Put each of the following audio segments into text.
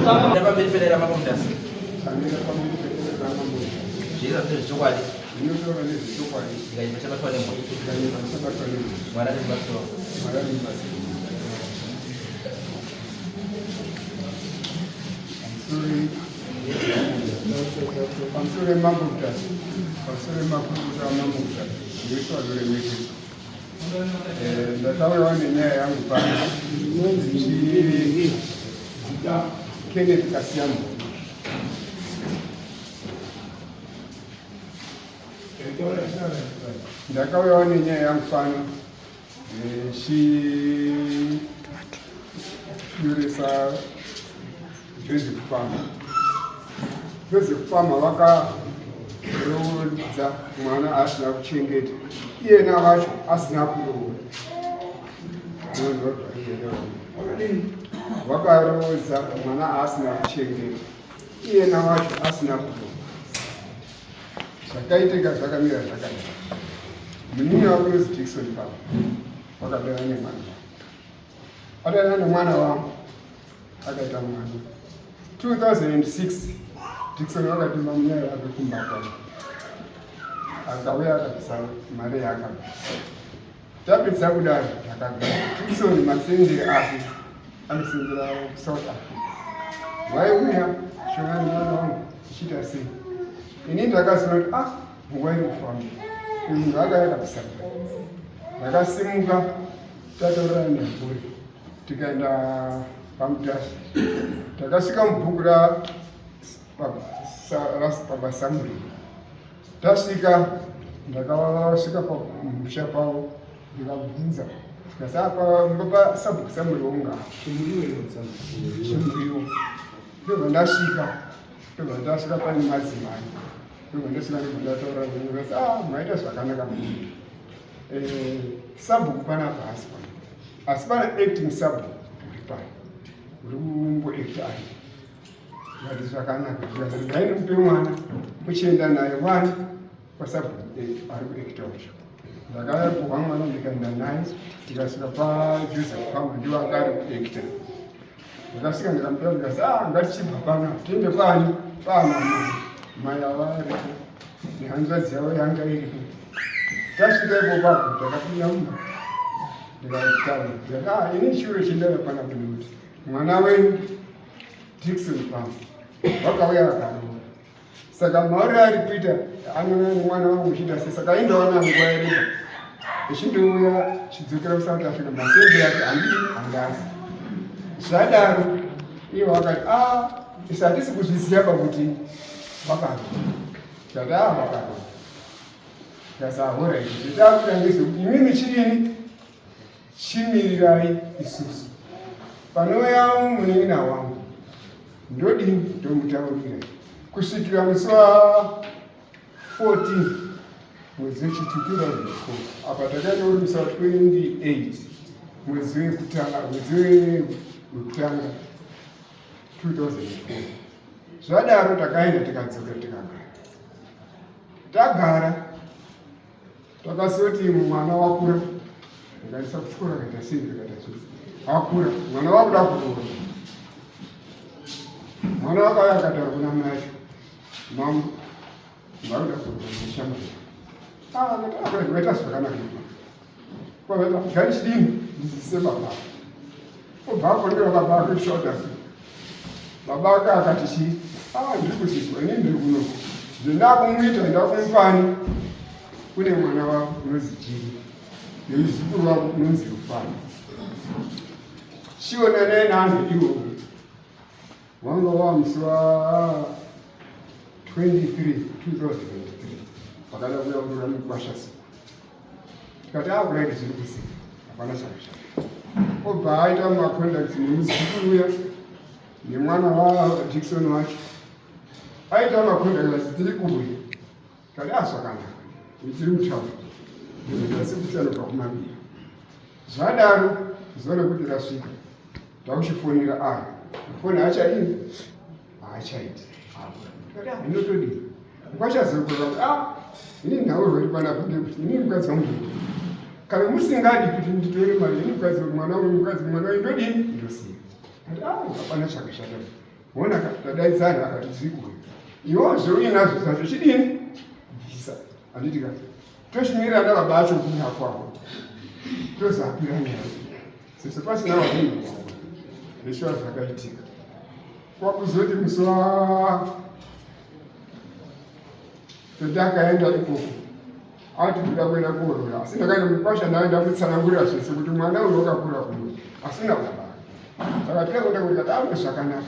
Pamberi pedare raMambo Mutasa. Ndamira pamberi pedare raMambo Mutasa. Zviri nezvechokwadi. Ndinotaura nezvechokwadi. Ndikanyima chabatwa nembwa. Ndikanyima chabatwa nembwa. Mwari ari mubatsiri wangu. Mwari ari mubatsiri wangu. Pamusoro Mambo Mutasa. Pamusoro makurukota aMambo Mutasa. Ndese vanoremekedzwa. Eh, ndakauyawo nenyaya yangu pano. Kenneth Kasiyambo. Ndakauyawo nenyaya yangu pano ndichiyoresa Joseph Pama. Joseph Pama vakaroodza mwana asina kuchengeta, iyena wacho asina kuroora. Vakaroodza mwana asina kuchengeta, iyena wacho asina kuroora. Zvakaitika zvakamira zvakadai. Munin'ina wake unozi Dickson Pama wakadana nemwana adana nemwana wangu akaita mwana 2006 Dickson wakatuma munyaya yake kumba kwangu akauya akabvisa mari yaakabvisa Tapedza kudaro takagara. Tucson masendere ake anosendera kuSouth Africa. Waiuya shona nemwana wangu tichiita sei? Ini ndakaziva kuti ah nguva iri kufamba. Uyu munhu akauya kabisa. Ndakasimuka tataurana nemhuri tikaenda paMutasa. Takasvika mubhuku ra Baba Samuri. Tasvika ndakasvika pamusha pavo ndikabvunza tikati apa pamba sabhuku Samuriwo nga Chimuriwo ndobva ndasvika ndobva ndasvika pane madzimai ndobva ndasvika ndobva ndataura ndikati ah maita zvakanaka maningi eh, sabhuku panapa haasi pano asi pane acting sabhuku uri pano uri kumboacta ari Ngati zvakanaka zvikati regai ndimupe mwana muchienda naye wani kwasabhuku ari kuacta wacho ndakapuhwa mwana ndikaenda naye tikasvika paJoseph Pama ndiwo anga ari kuacta ndakasvika ndikamutora ndikati ah ngatichibva pano tiende kwani paana mai mai ava aripo nehanzvadzi yavo yanga iripo tasvika ipo papo takapinda mumba ndikataura ndikati ah ini chiuro chendava panapa nekuti mwana wenyu Dickson Pama vakauya vakaroora saka mauri ari kuita anouya nemwana wangu uchiita sei saka indoona nguva yareba ichindouya chidzokera kuSouth Africa masembe yake handii hangazi zvadaro ivo vakati a ah, isu hatisi kuzviziva pakuti vakaroora tati a ah, vakaroora tikasahora izvi zvitakuita ndezvekuti imimi chidini Chimirirai isusu panouya munin'ina wangu ndodini ndomutaurira kusvikira musi wa 14 mwedzi wechitu 2004 apa takaenda uri musi wa 28 mwedzi wekutanga mwedzi wekutanga 2004 zvadaro takaenda tikadzokera tikagara tagara Takazoti mwana wakura, ndikaisa kuchikoro akaita sei ndikaita sei, akura mwana wakuda kuroora. Mwana wakauya akataura kuna mai acho, mambo ndakuda kuroora neshamwari. Ah, akati akura waita zvakanaka kwavaita gari chidini ndizise baba. Obva afonera baba ake kuSouth Africa. Baba ake akati chii? Ah, ndiri kuzvizwa ini ndiri kuno. Ndinakumuita ndakumupani kune mwana wavo unonzi Jini nemuzukuru wavo unonzi Rufano. Chionanai naanhu iwowo wanga wava musi wa 23 2003 pakada kuya kutora mukwasha siku tikati akuraiti ah, zviri kusika hapana chakashata obva aita macontacts nemuzukuru uya nemwana waDickson wacho aita macontacts tiri kuuya Kare azvakanaka tiri mutauni asi kuti anobva kumabira zvadaro zuva rekuti rasvika takuchifonera aya foni haachadini haachaiti inotodii kwachazokura kuti a ini nhaurwa iri panapa ndekuti ini mukadzi wangu kana musingadi kuti nditore mari ini mukadzi mwana wangu mukadzi mwana wangu ndodini ndosiya ati a hapana chakashata. Wona tadaidzana akati tiri kuuya. Iwo zveuinazvo zvacho chidini? Bvisa. Handiti ka? Tochimirira ana baba acho kuuya kwavo. Tozapira nyaya. Sese pasina vamunhu wavo. Zveshuwa zvakaitika. Kwakuzoti musi wa totakaenda ikoko ati kuda kuenda kuorora asi ndakaenda mukwasha ndaenda kutsanangurira zvese kuti mwana uyu wakakura kuno asina baba saka tida kuenda kuti kataamwe zvakanaka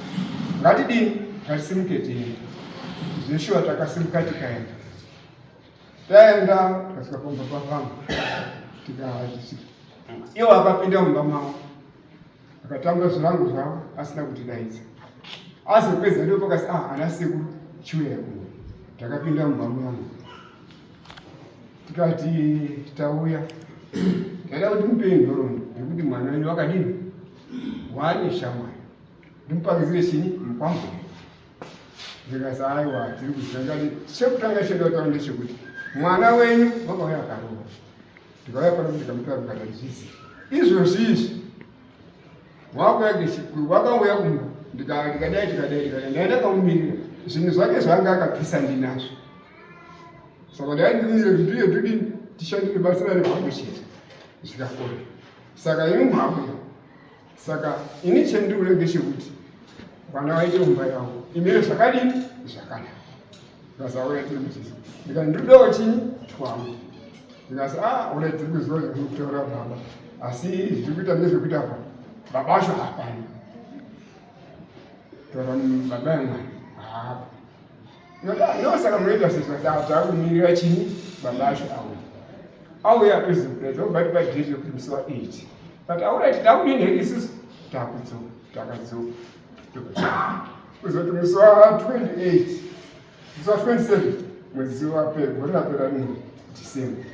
ngatidini ngatisimuke tiende zveshuwa takasimuka tikaenda taenda tikasvika pamba pavamwe tikasvika iwo akapinda mumba mavo akatamba zvirango zvavo asina kutidaidza azopedza ndipo pakasi ah ana sekuru chiuya kuno takapinda mumba muyangu tikati tauya taida kuti mupei nhoroondo yekuti mwana wenyu wakadini wane shamwari ndimupakizire chinyi mukwambo ndikati aiwa tiri kuziva ndikati chekutanga chenda kutaura ndechekuti mwana wenyu wakauya akarova ndikauya pano ndikamutora ndikati zvizi izvozvi izvi wakauya kumba ndikadai tikadai tikadai ndaenda kamumirira zvinhu zvake zvaanga akabvisa ndinazvo saka ndai ndimirire kuti ndiye ndidini tishandire batsirane pamwe chete zvikakora saka imi mwakuya saka ini chendiure ndechekuti vana vaite mumba yavo imire zvakadini zvakanaka ndikazauya tiri kuchisa ndikati ndikudawo chinyi twangu ndikati a ah, ura tiri kuziva zvekuri kutaura baba asi zviri kuita ndezvekuti apa baba acho hapana taura baba yamwari haapa ndosaka munoita sezvatakumirira chinyi baba acho auya auya apedza kubati padate yekuti musi wa 8 but auraiti takudini hedu isusu takudzoka takadzoka kuzoti musi wa 28 musi wa 27 mwedzi wapera gore rapera rino December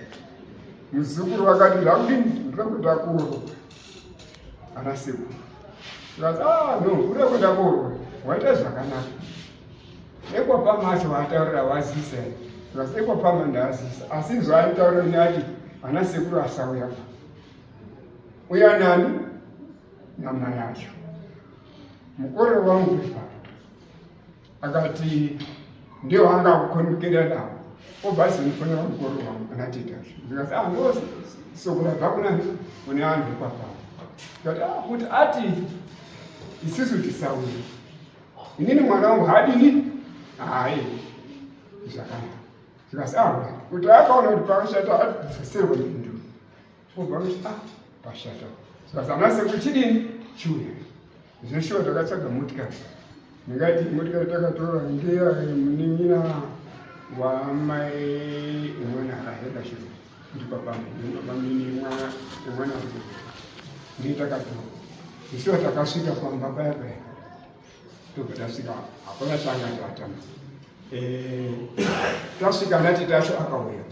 muzukuru vakati ndakudini ndinoda kuenda kuorwa ana sekuru tikati ah no unoda kuenda kuorwa waita zvakanaka ekwapama acho vaataurira vazisa tikati ekwapama ndaazisa asi zvaaitaurira neati ana sekuru asauya uya nani namai acho mukororo wangu ipapo akati ndiyo anga akukonekera navo obva azonifonera mukororo wangu ana tete acho ndikati ah ndo soko rabva kunani kune anhu ipapa ndikati ah kuti ati isusu tisauye inini mwana wangu haadini hayi zvakanaka zvikasi ah kuti akaona kuti pakashata adzoserwa mhinduro Obva kuti ah pashata. Saka ana sekuru chidini chiuya. Zveshuwa takatsvaga motikari. Ndingati motikari takatora ngeya munin'ina wamai umwana akahenda shiro kuti baba bamini mwana mwana ndiye takatora. Zveshuwa takasvika pamba paya paya. Tobva tasvika hapana changa chatama. Eh, tasvika ndati tacho akauya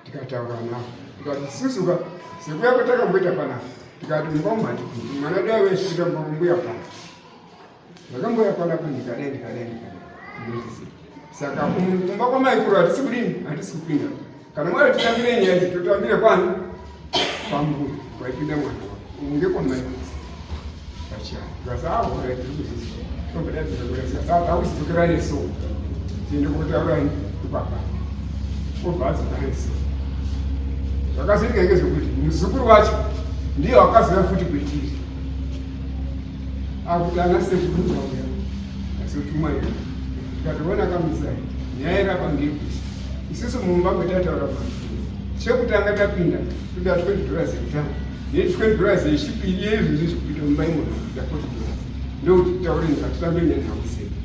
tikataura navo tikati susuka sekuya kwatakamboita panapa tikati mumba umu hatipindi mwana dai wesvika mumba mbuya pana ndakamboya panapa ndikadai ndikadai ndikadai ndozvisi saka kumba kwamaikuru hatisi kudini hatisi kupinda kana mwana titambire nyaya idzi totambire kwani kwambuya kwaipinda mwana wako ngekwamaikuru pachiyani tikati ahora tiri kuzizwa tobva nesu tiende kotaura ipapa obva adzoka nesu zvakazoitika ngezvekuti muzukuru wacho ndiye wakazouya futi kwetiri akuti ana sekuru vauya azotumwa iyo tikatoona kamusai nyaya irapa ngekuti isusu mumba kwetataura pa chekutanga tapinda toda 20 dollars yekutanga ne 20 dollars yechipiri yeizvozvi zvikuita mumba imono da 40 dollars ndokuti taure ngatitambe nenhau dzedu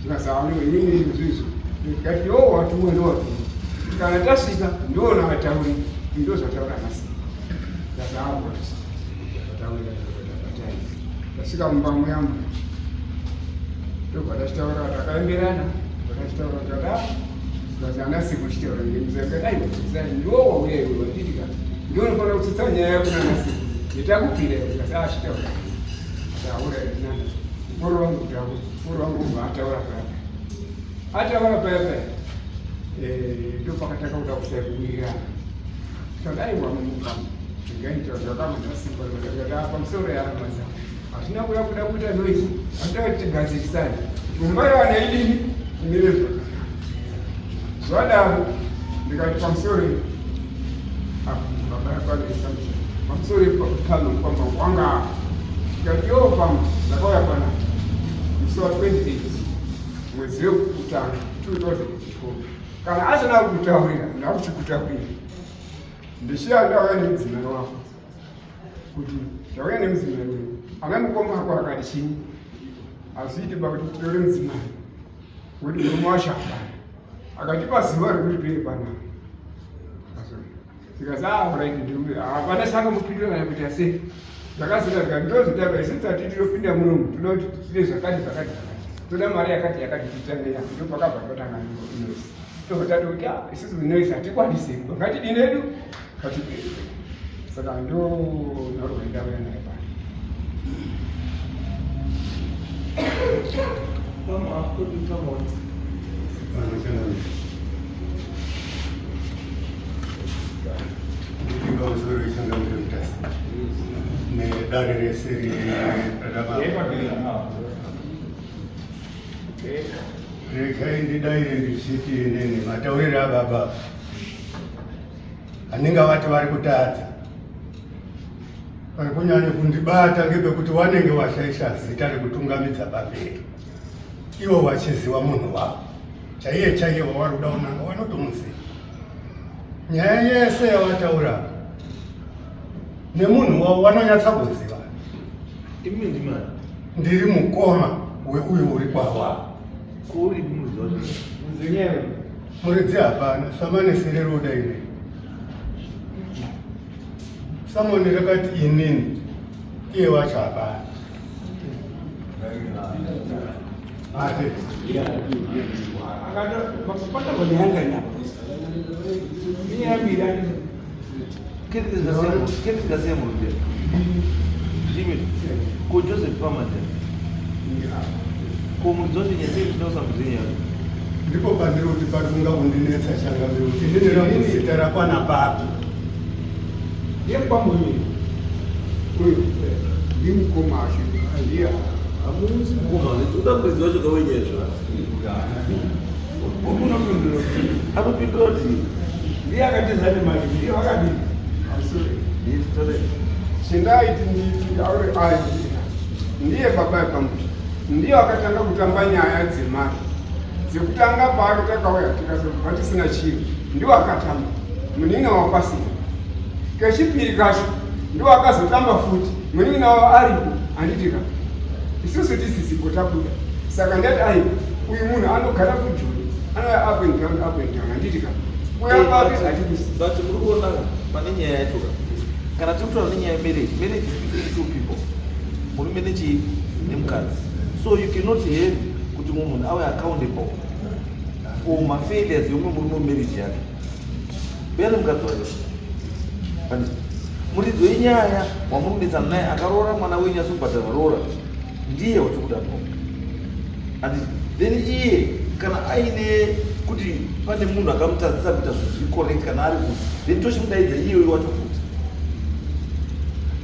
tikasaone inini izvozvo izvo tikati yo watumwa ndowatumwa kana tasvika ndoona vatauri ndozvataura nhasi tasaavo tataurira tasvika mumba muyamu ndobva tachitaura takaemberana ndobva tachitaura tata tikati ana sekuru chitaura ngemuzakadai ndiwo wauya iwe wanditika ndiwo unofanira kutsitsa nyaya yako nana sekuru yetakupira iwe tikati achitaura taura nana mukoro wangu taura mukoro wangu ubva ataura paya ataura paya paya eh, ndopakatanga kuda kusai kuwirirana tikati aiwa mumuka ndingaita zvakama ndasimba ndikati pamusoro yaanamaza. Hazvina kuda kuda kuita noise, asi kuti tigadzirisane. Imba yawana idini imire zvakanaka. Zvadaro ndikati pamusoro pamusoro pano kwamba kwanga ndikati yo pamwe ndakauya panapa musi wa 28 mwedzi wekutanga 2012 kana asina kutaurira ndakuchikutaurira ndishiya ndauya nemudzimai wako kuti ndauya nemudzimai uyu ana mukoma ako akati chii hazviiti ba kuti titore mudzimai kuti murume wacho hapana akatipa zuva rekuti tuye panapa zikazi ah, right hapana chakamupindura kana kuita sei zvakazota zikati ndozotanga isu tati tinopinda munomu toda kuti tine zvakati zvakati zvakati toda mari yakati yakati titange yako ndo pakabva patanga noise tobva tati kuti ah, isusu noise hatikwanise ngatidini edu ngatidini saka ndo nhorwa ndauya nayo pano. Nedare rese regai ndidaire ndichiti inini mataurire ababa anenge vati vari kutadza vari kunyanya kundibata ngepekuti wanenge washaisha zita rekutungamidza pamberi ivo vachiziva munhu wavo chaiye chaiye wavari kuda kunanga wanotomuziva nyaya yese yawataura nemunhu wavo wanonyatsa kuziva. Imi ndimani? Ndiri mukoma weuyo uri kwawa. Kuri muridzi wacho. Muridzi hapana, samane sereroda ini. Samoni rakati inini, iye wacho hapana. Ate. Ko Joseph Pamanja. Ko muridzi wacho nyaya sei usina yako? Ndipo pandiri kuti pari kunga kundinetsa changamire kuti inini rangu zita rakwana papi. Yekwamunyi uyu ndimukoma acho ndiye Hamusi mukoma, uda muridzi wacho kawenyezvo. Anopindura kuti ndiye akatiza nemari ndiye wakadini. Chindaiti nditi auri ai ndiye baba yepamusha ndiye akatanga kutamba nyaya dzemari dzekutanga paari takauya tikazobva tisina chiro ndiwo akatamba munin'ina wapasina kechipiri kacho ndiwo akazotamba futi munin'ina wavo aripo handitika isusu tisisipo tabuda saka ndati ai uyu munhu anogara kujoni anouya up and down up and down handitika uya papi hatikusi. But muri kuona pane nyaya yacho ka, kana tiri kutaura nenyaya yemarriage, marriage is between two people, murume nechii nemukadzi. So you cannot have kuti mumwe munhu ave accountable for mafailures yeumwe murume mumarriage yake uya nemukadzi wake. Handiti muridzi wenyaya wamuri kunetsana naye akaroora mwana wenyu asi kubhadhara roora ndiye watikuda po, handiti? Then iye kana aine kuti pane munhu akamutadzisa kuita zvinhu zviri correct kana ari kuti, then tochimudaidza iyeyo wacho futi,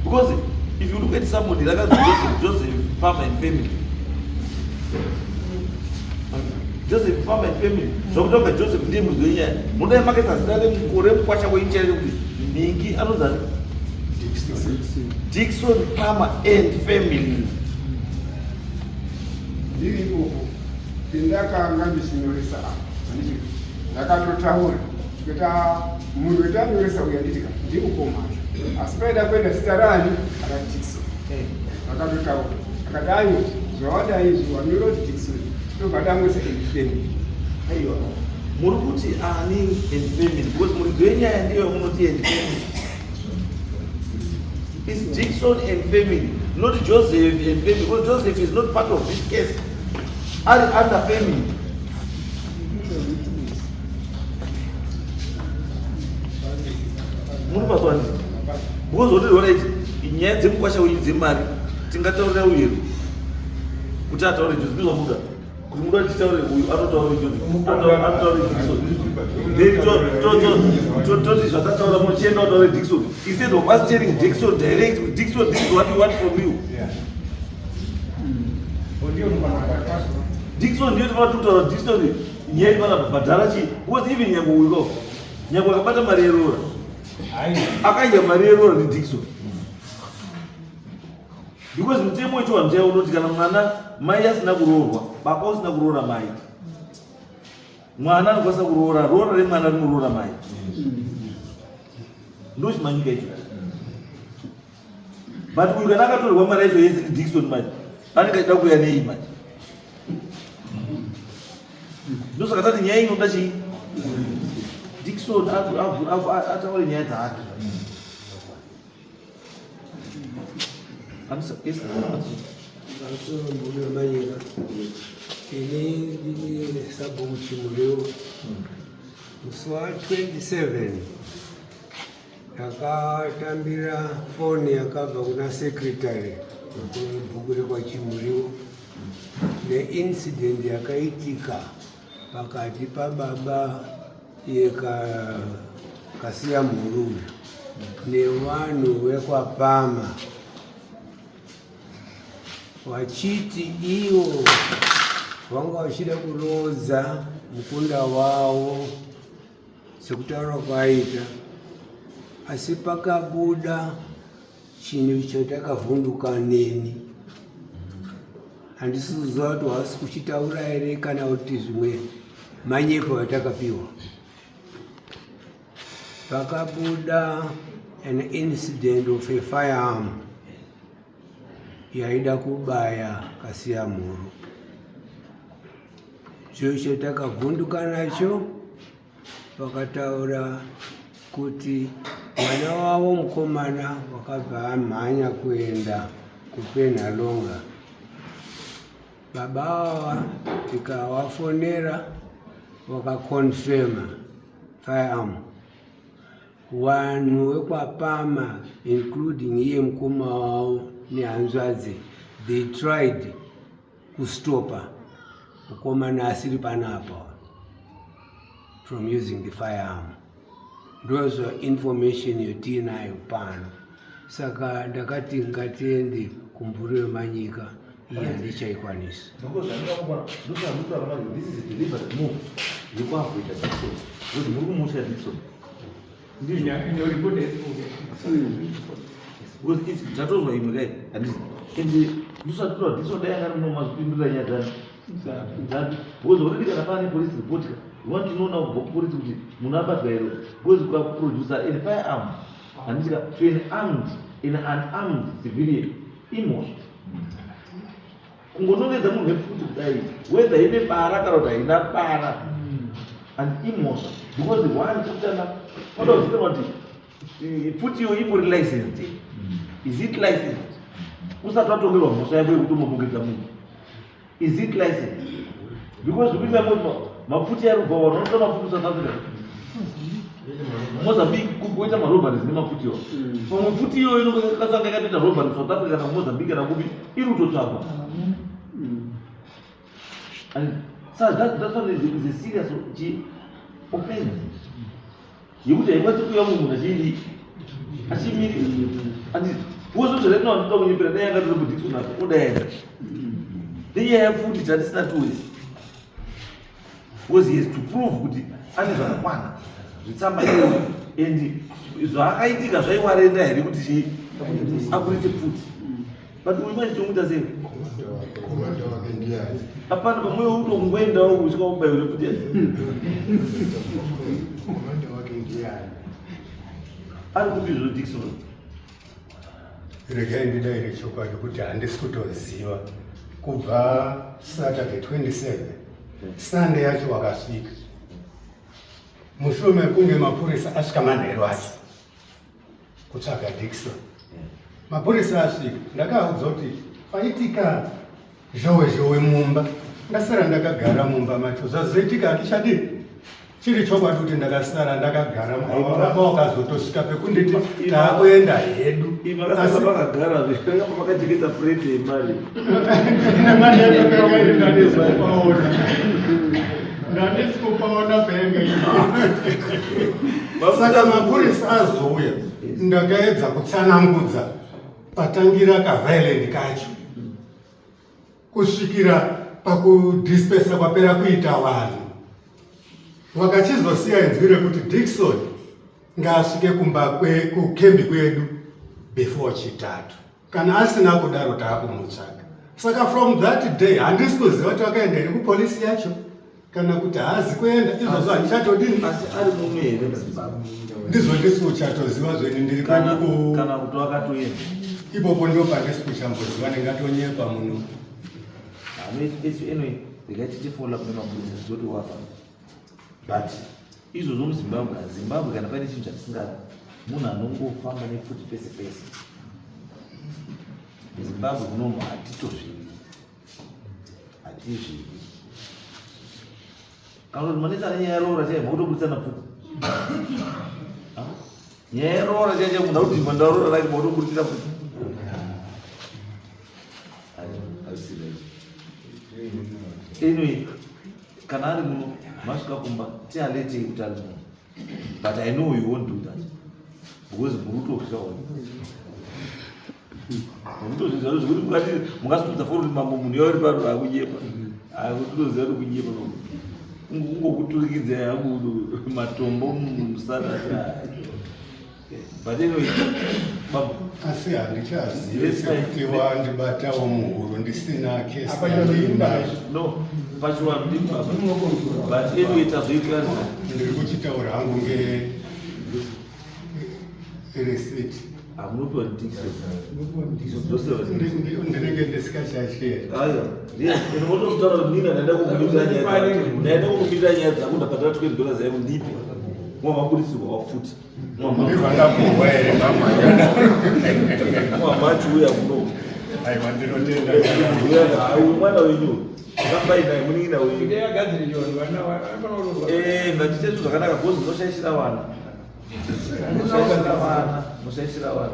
because if you look at somebody rakanzi Joseph Palmer and family, Joseph Palmer and family, zvakuti kunga Joseph ndiye muridzi wenyaya. Munodai makaisa zita remukore mukwasha wenyu chairo kuti nhingi anonzi Dixon Palmer and family. Ndiri ikoko pendakanga ndichinyoresa apa, handiti ndakatotaura kuti munhu wetanyoresa uyu handitika ndikukomacho, asi paida kuenda zita rani raDixon. Akatotaura akati aiwa, zvawada izvi wanyora kuti Dixon, tobva tangoisa and family. Aiwa, muri kuti ani and family? Because muridzi wenyaya ndiyo munoti and family is Dixon and family, not Joseph and family, because Joseph is not part of this case, ari under family. Muri pazwani because otirora ichi nyaya dzemukwasha wenyu dzemari tingataurira uyeru kuti ataure Joseph ndizvamuda kuti muda kuti titaure uyu anotaura Joseph anotaura Dixon, then toti zvatataura muchienda kutaure Dixon instead of us telling Dixon direct, "Dixon, this is what we want from you." Dixon ndiyo tifana kutaura Dixon nyaya tifana kubhadhara chii because even nyangwe uyu nyangwe akabata mari yeroora akaidya mari yeroora ndiDixon because mutemo wechivanhu chaiwo unoti kana mwana mai asina kuroorwa baba usina kuroora mai mwana anokwanisa kuroora roora remwana rinoroora mai ndochimanyika icho but uyu kana akatorerwa mari yacho yese ndiDixon manje anenge achida kuuya nei manje ndosaka tati nyaya inoda chii Dixon ataure nyaya dzaake. Pamusoro mhuri wemanyika, ini ndini sabhuku Chimuriwo. Musi wa 27 ndakatambira foni yakabva kuna secretary webhuku rekwaChimuriwo neincident yakaitika pakati pababa yekasiya mhuru uyu nevanhu vekwapama vachiti ivo vanga vachida kuroodza mukunda wavo sekutaura kwaaita asi pakabuda chinhu chatakavhunduka neni handisi kuziva kuti hausi kuchitaura here kana kuti zvimwe manyepo atakapiwa pakabuda an incident of a firearm yaida kubaya kasiya mhuru chiro chatakavhunduka nacho vakataura kuti mwana wavo mukomana wakabva amhanya kuenda kupenhalonga baba ava tikawafonera vakakonfirma firearm vanhu vekwapama including iye mukoma wavo nehanzvadzi they tried kustopa mukomana asiri panapa from using the firearm ndozvo information yotiinayo pano saka ndakati ngatiende kumvuri wemanyika iyi handichaikwanisa Because it's tatozwa imwe kai handisi and ndisati Dixon dai anga rino mazvipindura nyaya dzani dzapi because already kana pane police report ka you want to know now kubva kupolice kuti munhu abatwa here because ukaproducer an firearm handiti ka to an armed an unarmed civilian imhosva kungonongedza munhu wepfuti kudai whether ine bara kana kuti haina bara and imhosva because one chekutanga panoda kuzikanwa kuti pfuti iyo imbori licensed is it licensed usati watongerwa mhosva yako yekutomonongedza munhu is it licensed because zvikuita moti mapfuti ari kubva vanhu vanotora mapfuti south africa mozambique kuita marobberies nemapfuti iwa pamwe pfuti iyoyo inokasanga yakatoita robbery south africa kana mozambique kana kupi iri kutotsvagwa and so that one is a serious offense yekuti haikwanisi kuuya mumwe munhu achiidii achimiri andi wozozvaretinoa ndinoda kunyepera dai yanga tiri kudikson apo odaenda nenyaya yepfuti tatisina tuwesi because he has to prove kuti ane zvakakwana zvitsamba iyoyo and zvaakaitika zvaiwarenda here kuti chii akuritse pfuti but uyu manje tomuita sei hapana pamwe utongoendawo kusvika ubayiwe pfuti yacho ari kupi izvo Dixon regai ndidaire chokwadi kuti handisi kutoziva kubva saturday 27 sunday yacho wakasvika mushure mekunge mapurisa asvika manheru acho kutsvaga Dixon. Mapurisa asvika, ndakaaudza kuti paitika zhowe zhowe mumba, ndasara ndakagara mumba macho. Zvazoitika handichadi chiri chokwadi kuti ndakasara ndakagara mumba wakazotosvika pekunditi taakuenda hedu. Asi makagara makachengeta furete yemari. Mari yakakaenda ndisikupaona. Ndandisikupaona penge. Saka mapurisa azouya ndakaedza kutsanangudza patangira kaviolent kacho. Kusvikira pakudispesa kwapera kuita vanhu. Wakachizosiya inzwi rekuti Dickson ngaasvike kumba kwe kukembi kwedu before Chitatu. Kana asina kudaro taakumutsvaga. Saka from that day handisi kuziva kuti wakaenda here kupolisi yacho kana kuti haazi kuenda izvozvo handichatodini. Asi ari muno here muZimbabwe? Ndizvo ndisi kuchatoziva zveni ndiri Kana kana kuti wakatoenda. Ipopo ndo pandisi kuchamboziva ndingatonyepa muno. Isu anyway regai tichifollow up nemapurisa tizoti wafa. But izvozvo muZimbabwe, Zimbabwe kana paine chinhu chatisingadi munhu anongofamba nepfuti pese pese. MuZimbabwe munomu hatitozvidi. Hatizvidi. Kana kuti manetsa nenyaya yeroora chaiyo makutoburitsana pfuti. Nyaya yeroora chaiyo chaiyo munhu akudhimba ndaroora rake makutoburitsira pfuti. Anyway, kana ari muno masvika kumba tialetei kuti ari muno but I know you won't do that because muri kutotya wani mutozviziva zvekuti mukati mungasumudza foni kuti mambo munhu yauri pano akunyepa akutoziva kuti kunyepa kungokuturikidza yangu matombo mumusana. But anyway, baba. Asi handichazivi sekuti wandibatawo muhuro ndisina kesi yandiinayo. No, pachivanhu ndini baba. But anyway, tazoiclarify. Ndiri kuchitaura hangu nge receipt. Hamunopiwa Dixon. Ndinenge ndisikachasheri. Aiwa. Ndiye ndinototaura kuti nina ndaenda kukumirira nyaya dzako. Ndaenda kukumirira nyaya dzako ndabhadhara $20 yangu ndipe. Mwamaburitsirwa futi. Ndivakapuhwa here mama? Mama achiuya kuno. Aiwa ndinotenda. Uyu mwana wenyu. Rambai naye munin'ina wenyu. Eh, ngatiite zvinhu zvakanaka because munoshaishira vana. Mushaishira vana, mushaishira vana.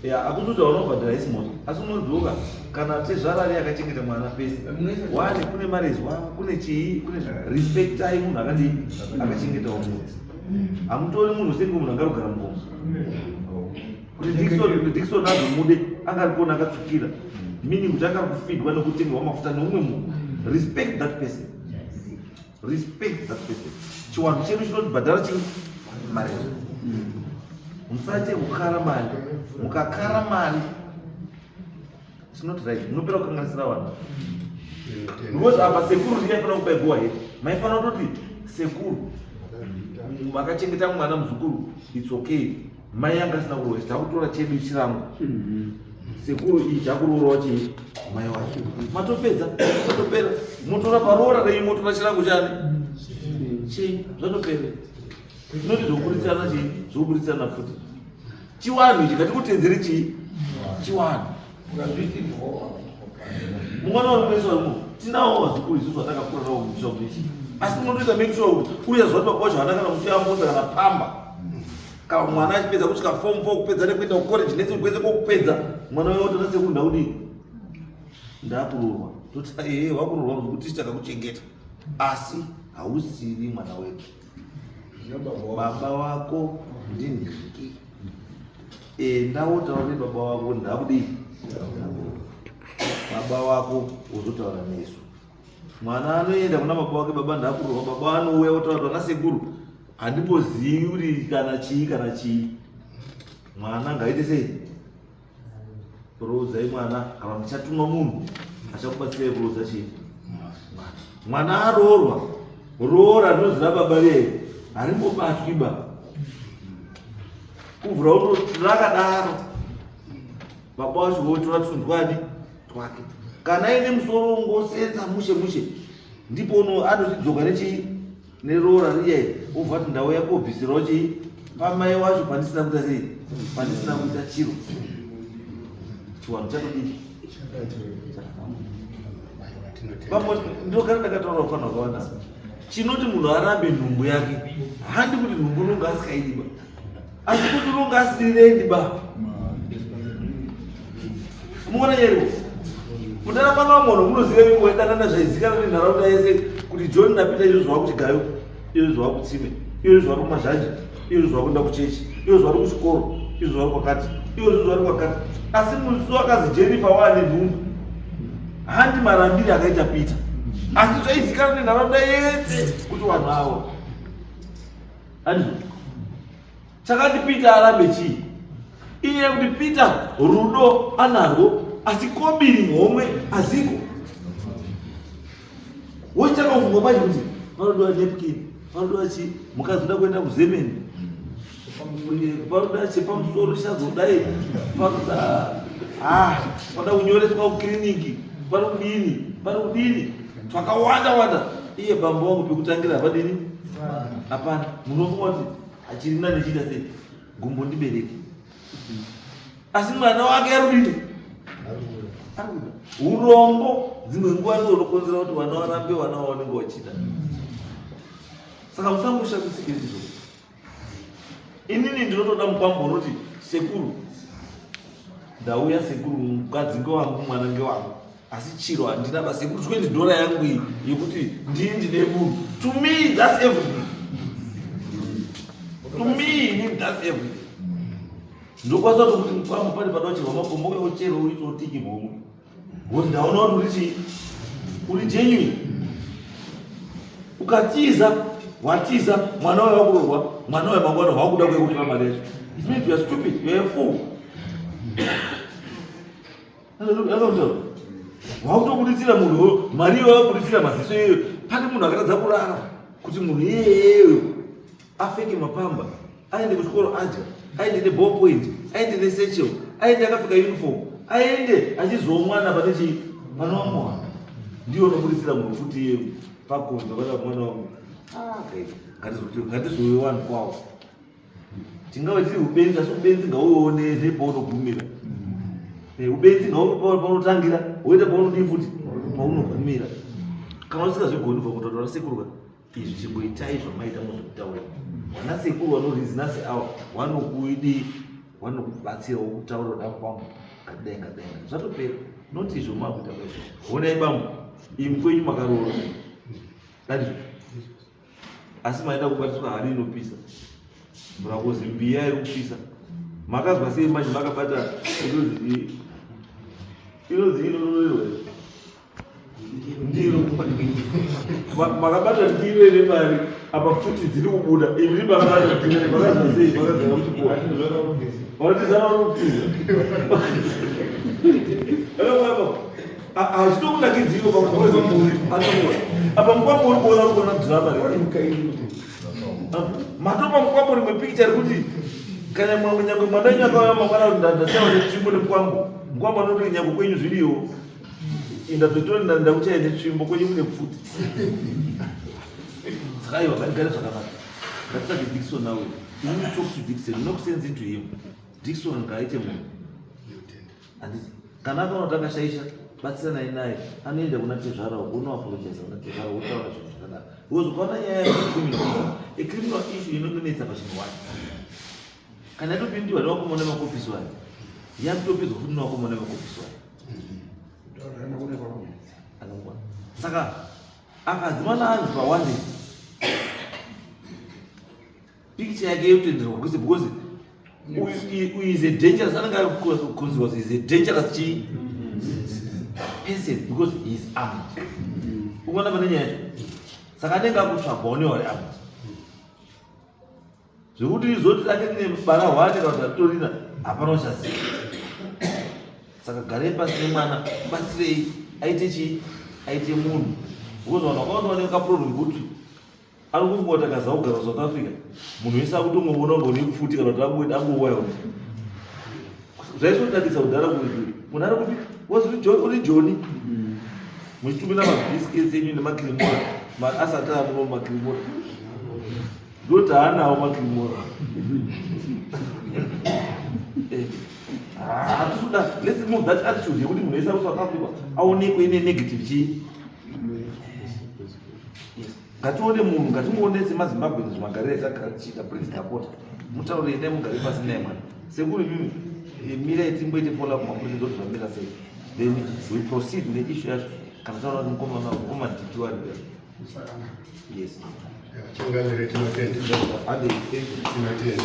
Ya, akuti kuti unobhadhara isi mota. Asi unodzoka kana tezvara ari akachengeta mwana pese. Wani kune marezwa, kune chii, kune respectai munhu akadii akachengetawo munhu. Hamutori munhu senge munhu angarogara mugomo. Kuti Dickson, Dickson azomude anga ari kuona akatsvukira. Meaning kuti anga ari kufidwa nekutengerwa mafuta neumwe munhu. Respect that person. Respect that person. Chiwanhu chedu chinotibhadhara chii? Mari. Musaite kukara mari. Mukakara mari it's not right. Munopera kukanganisira vanhu. Because apa sekuru ndiye aifanira kupa go ahead. Maifanira kutoti sekuru makachengeta mwana muzukuru it's okay. Mai anga asina kuroora takutora chedu chirango. Sekuru iyi chakuroorwa chii mai wacho. Matopedza matopera motora paroora renyu motora chirango chani chii zvatopera. Tinoti zvokuburitsana chii zvokuburitsana futi. Chiwanhu ichi ngatikutedzere chii chiwanhu. Mungwana wari kuesa umu tinawo vazukuru isusu vatakakura navo mumusha unoichi asi munotoita make sure kuti uya zuva kuti baba wacho haana kana muchiyambudza kana pamba kana mwana achipedza kusvika form 4 kupedza nekuenda kucollege nese kwese kwokupedza mwana uyo otona sekuru ndakudii ndakuroorwa toti ehe wakuroorwa muzukuru tisu takakuchengeta asi hausiri mwana wedu baba wako ndinhiki enda wotaura nebaba wako ndakudii baba wako wozotaura nesu mwana anoenda kuna baba wake baba ndakurohwa baba anouya otaura kuti anasekuru handimbozivi kuti kana chii kana chii mwana ngaite sei roodzai mwana kana ndichatuma munhu achakubatsirai kuroodza chii mwana aroorwa roora rinozi rababa vee harimbobatwi ba kuvhura uto rakadaro baba wacho votora tundwadi twake kana aine musoro ungosenza mushe mushe ndipo uno anochidzoka nechii neroora riye obva ati ndauya kobvisirawo chii pamai wacho pandisina kuita sei pandisina kuita chiro chiwanhu chatodii vamwe ndinogara ndakataura kufanira kwakawanda chinoti munhu arambe nhumbu yake handi kuti nhumbu unonga asikaidi ba asi kuti unonga asirirendi ba muona nyeriwo kudana mwana wamunhu munoziva imi waidanana zvaizikanwa nenharaunda yese kuti John naPeter izvo zvava kuchigayo izvo zvava kutsime izvo zvava kumazhanje izvo zvava kuenda kuchechi izvo zvava kuchikoro izvo zvava kwakati izvo zvava kwakati asi musi wakazi Jennifer waane nhumbu. Handi marambire akaita Peter, asi zvaizikanwa nenharaunda yese kuti vanhu avo handizvo. Chakati Peter arambe chii? Inyaya yekuti Peter rudo anarwo, asi kobiri muhomwe aziko. Wochitanga kufunga manje kuti panodiwa napkin, panodiwa chii, mukadzi uda kuenda kuzemeni, panoda chepamusoro chazodai, panoda ah, panoda kunyoreswa kukiriniki, panodini, panodini, twakawanda wanda. Iye bambo wangu pekutangira hapadini, hapana. Munofunga kuti achiri nani chiita sei? Gumbo ndibereki, asi mwana wake arudini? Arikuda. Urombo dzimwe nguva ndiwo unokonzera kuti vana varambe vana vavanenge vachida. Saka musangoshamisike ndizvo. Inini ndinotoda mukwambo unoti sekuru, ndauya sekuru, mukadzi ngewangu, mwana ngewangu, asi chiro handina ba sekuru, 20 dollar yangu iyi yekuti ndini ndine munhu. To me that's everything. To me inini that's everything. Ndokwanisa kuti mukwambo pane panocherwa makombo uye uchero uitotiki homwe, because ndaona kuti uri chii, uri genuine. Ukatiza watiza mwana wayo wakuroorwa, mwana wayo mangwana wakuda kuye kutora mari yacho. It means you are stupid, you are a fool. Wakutobuditsira munhu mari iyoyo, wakubuditsira maziso iyoyo. Pane munhu akatadza kurara kuti munhu iyeyeyo apfeke mapamba, aende kuchikoro adya, aende neballpoint, aende nesatchel, aende akapfeka uniform, aende achizowo mwana pane chii, mwana wamuwana. Ndiyo unobuditsira munhu futi iyeyo pakonza vana mwana wangu. Ngatizouye wanhu kwawo. Tingave tiri ubenzi, asi ubenzi ngauone nepaunogumira. Ubenzi ngauve paunotangira, woita paunodii futi paunogumira. Kana usingazvigoni kubva kutaura sekuru ka, izvi chingoitai zvamaita mozokutaura. Vana sekuru vanorizina seawa vanokudii, vanokubatsira wokutaura kuti akwangu ngatidai ngatidai ngatidai, zvatopera. Not izvo makuita kwezvo. Honai bambo, imi kwenyu makaroora handizvo, asi maida kubatiswa hari inopisa, murakozi mbiya iri kupisa. Makazwa sei manje makabata inonzi inonzi inonorerwa ndiro? Makabata ndiro ine mari apa, pfuti dziri kubuda, imi makabata ndiro, makazwa sei makagara muchikuwa? Vanotizana, vanotiza hazvitokunakidziwo. Apa mukwambo uri kuona, uri kuona drama matopa mukwambo rimwe pikicha rekuti kana nyangwe mwana wenyu akauya mangwana kuti ndashawa netsvimbo nemukwambo, mukwambo anoti nyangwe kwenyu zviriyo, indatotori ndakuchaya netsvimbo, kwenyu kune pfuti. Saka aiwa, ngatigare zvakanaka, ngatitsvage Dikson nawe. You talk to Dikson, knock sense into him. Dikson ngaaite munhu, handiti? Kana akaona kuti akashaisha, batsiranai naye, anoenda kuna tezvara uko, unoapologiza kuna tezvara, wotaura zvinhu zvakanaka, because ukaona nyaya yecriminal, a criminal issue inononetsa pachinhu wacho. Kana yatopindiwa nevakomana vemakofisi wayo, yakutopinzwa futi nevakomana vemakofisi wayo. Saka akadzimana anzi pawande picture yake yotenderwa kwese, because uyu is a dangerous, anenge ari kunziwa is a dangerous chi person because he is armed. Ukuona pane nyaya yacho? Saka anenge akutsvagwawo nevari armed, zvekuti izoti rake rine bara hwane kana kuti hatitorina, hapana uchaziva. Saka garei pasi nemwana, batsirei aite chii, aite munhu, because vanhu vakawanda vane kaproblem kuti ari kufunga kuti akaza kugara kuSouth Africa, munhu wese akutongoona kunge une pfuti kana kuti angoita angowild. Zvaisodadisa kudhara kuti munhu ari kuti wazi uri Joni, muchitumira mabhisiketi enyu nemakirimora asati amuno makirimora, ndoti haanawo makirimora. Hatisuda, let's remove that attitude yekuti munhu wese ari kuSouth Africa aonekwe ine negative chii. Ngatione munhu, ngatimuone semaZimbabwe magariro etagara tichiita. Please, ndapota, mutaurire naye, mugare pasi naye mwana. Sekuru imimi, mirai timboite follow up mapurisa kuti zvamira sei, then we proceed neissue yacho kana taona kuti mukomana mukomana wari. Yes. Changamire, tinotenda. Ade, thank you. Tinotenda.